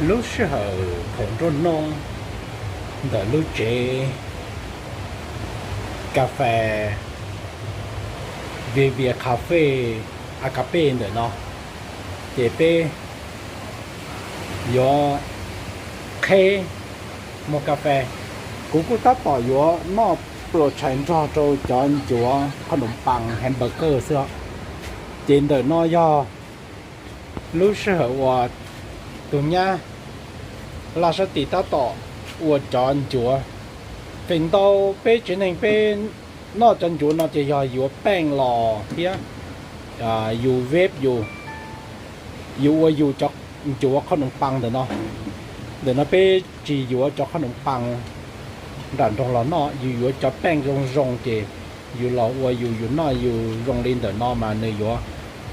Lub sij hawm thaum nruab hnub ntawm lub tsev kas fes Vivian Cafe Agape ntawm no, ces peb yuav qheb muag kas fes. Kuv kuj tab tom yuav noj pluas tshais nrog rau cov ncuav qhob noom pas hamburger xwb os. Ces ntawm no yog lub sij hawm uas tus nyab laj sab tis tab tom ua cov ncuav. Feem ntau peb tsev neeg peb noj cov ncuav no ces yog yuav peej los thiab yus veb yus, yus ua yus cov ncuav qhob noom pas ntawm no. Ntawm no peb tsis yuav cov qhob noom pas nram nroog los noj, yus yuav cov peej zoo zoo ces yus los ua yus, yus noj yus zoo li ntawm no mas nws yuav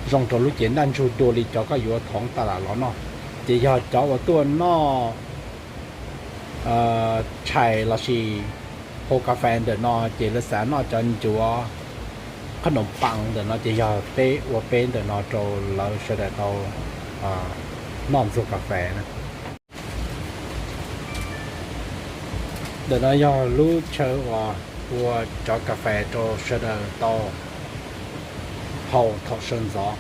zoo rau lub cev ntaj ntsug dua li cov koj yuav thov tas lam los noj. Ces yog cov uas tuaj noj tshais lossis haus kas fes ntawm no ces lawv xav noj cov ncuav qhob noom pas ntawm no ces yog peb ua peb ntawm no rau lawv sawv daws tau noj ntxuag kas fes na. Ntawm no yog lub chaw uas ua cov kas fes rau sawv daws tau haus thaum sawv ntxov.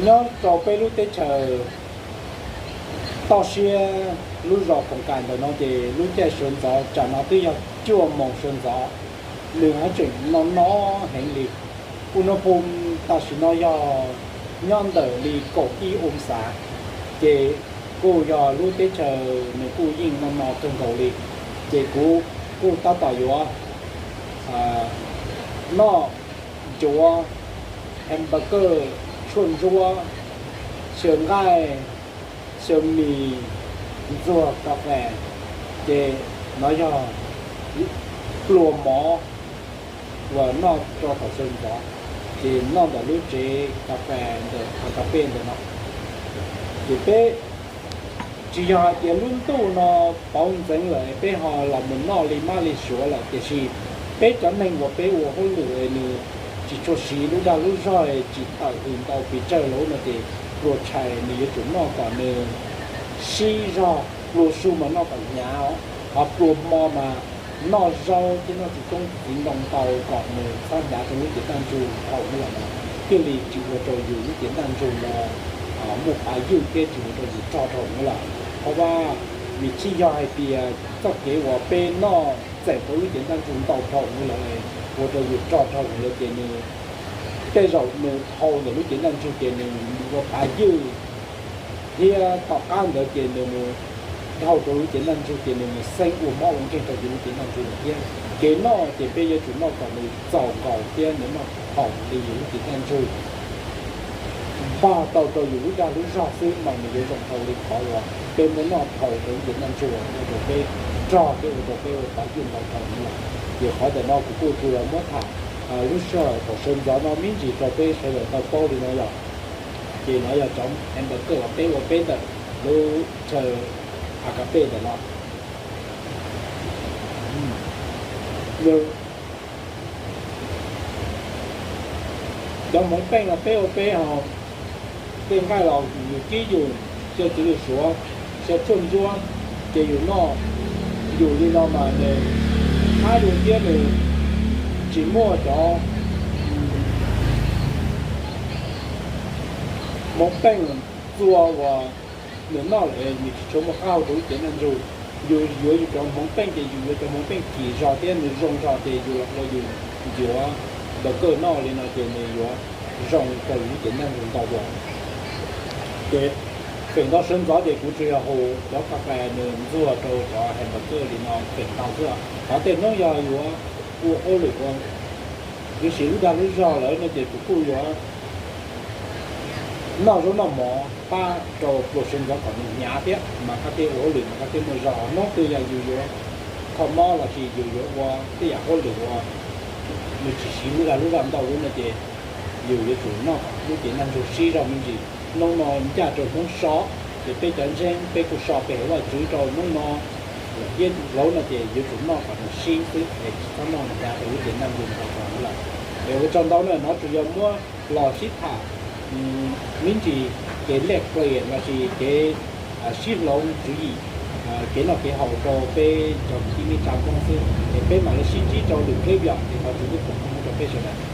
Nyob rau peb lub teb chaws toj siab lub zos Koom Kam ntawm no ces lub caij sawv ntxov tsam no twb yog cuaj moos sawv ntxov, nws ho tseem no no heev li. Ua noj pum tam sim no yog nyob ntawm li kaum ib oo xav, ces kuj yog lub teb chaws nws kuj yeej no no kawg nkaus li. Ces kuv kuj tab tom yuav noj ncuav, hamburger, tshuaj ntsuab, xyaw nqaij, xyaw mis, ntxuag kas fes, ces no yog pluas mov uas noj rau thaum sawv ntxov, ces noj ntawm lub tsev kas fes ntawm Agape ntawm no. Ces peb tsis yog hais tias lub ntuj no pauv ntxeev lawm peb ho los mus noj li mab li suav lawm, tiam sis peb cov neeg uas peb ua hauj lwm nws tsis tshua siv lub dag lub zog, tsis tawm hws ntau pes tsawg lawm no ces pluas tshais nws yuav tsum noj kom nws sib zog, pluas su mas noj kom hnyav, ho pluas hmo mas noj zaub thiab noj txiv toob txiv ntoo ntau kom nws txhob hnyav rau lub cev ntaj ntsug dhau lawm, thiaj li tsis ua rau yus lub cev ntaj ntsug no muaj pav ywj thiab tsis ua rau yus rog dhau lawm. Qhov vaj nws tsis yog hais tias txoj kev uas peb noj txeem rau lub cev ntaj ntsug ntau dhau lawm ua rau yus rog dhau lawm ces nws, tej zaum nws dhau ntawm lub cev ntaj ntsug ces nws ua pav ywj, thiab tom qab ntawd ces nws mus dhau rau lub cev ntaj ntsug ces nws mus xeeb ua mob ua nkeeg rau yus lub cev ntaj ntsug lawm thiab. Kev noj ces peb yuav tsum noj kom nws txaus nkaus thiab nws noj haum li yus lub cev ntaj ntsug, npog tau rau yus lub dag lub zog xwb mas nws yuav zoo tau li qhov uas peb muab noj dhau rau lub cev ntaj ntsug ua rau peb rog thiab ua rau peb ua pav ywj ntau dhau lawm. Ces qhov ntawm no kuv kuj tsuas yog muab tham lub sij hawm thaum sawv ntxov no me ntsis rau peb sawv daws tau paub li no yog. Ces no yog cov hamburger uas peb ua peb ntawm lub chaw Agape ntawm no. Cov hmoov peej los peb ua peb ho, tej nqaij los yus kib yus, xyaw txiv lws suav, xyaw tshuaj ntsuab, ces yus noj yus li no mas nws hab yus thiab nws tsis muaj cov hmoov peej txua uas nws noj lawm nws tsis tshua muaj qab hau rau lub cev ntaj ntsug. Yus yuav yus cov hmoov peej ces yus yuav cov hmoov peej kim zog thiab nws zoo zog ces yus los ua yus ncuav npawg kawj noj li no ces nws yuav zoo rau yus lub cev ntaj ntsug ntau dua. Ces feem ntau sawv ntxov ces kuv tsuas yog haus cov kas fes nws ntxuag rau cov hamburger li no feem ntau xwb. Qhov tej hnub yog yuav ua hauj lwm ua, yuav siv lub dag lub zog lawm no ces kuv kuj yuav noj zaub noj mov pab rau pluas sawv ntxov kom nws hnyav thiab mas koj thiaj ua hauj lwm mas koj thiaj muaj zog. Hnub twg yog yus yuav kho mob lossis yus yuav ua tej yam hauj lwm ua, nws tsis siv lub dag lub zog ntau lub no ces yus yuav tsum noj kom lub cev ntaj ntsug sib zog me ntsis. Hnub no ncaj rau hnub so, ces peb cov ntseeg peb kuj so pe hawm Vajtswv rau hnub no lawm thiab lauj no ces yuav tsum noj kom nws sib xwb es tsis txhob noj hnyav rau lub cev ntaj ntsug ntau ntau lawm. Es ua tsaug ntau na, no tsuas yog muab los sib tham me ntsis kev lej qli lossis kev sib hloov tswv yim, kev noj kev haus rau peb cov kwv tij neej tsa Hmoob xwb, es peb mam li sib ntsib rau lwm clip yom, es thov Tswv Ntuj foom koob hmoov rau peb sawv daws.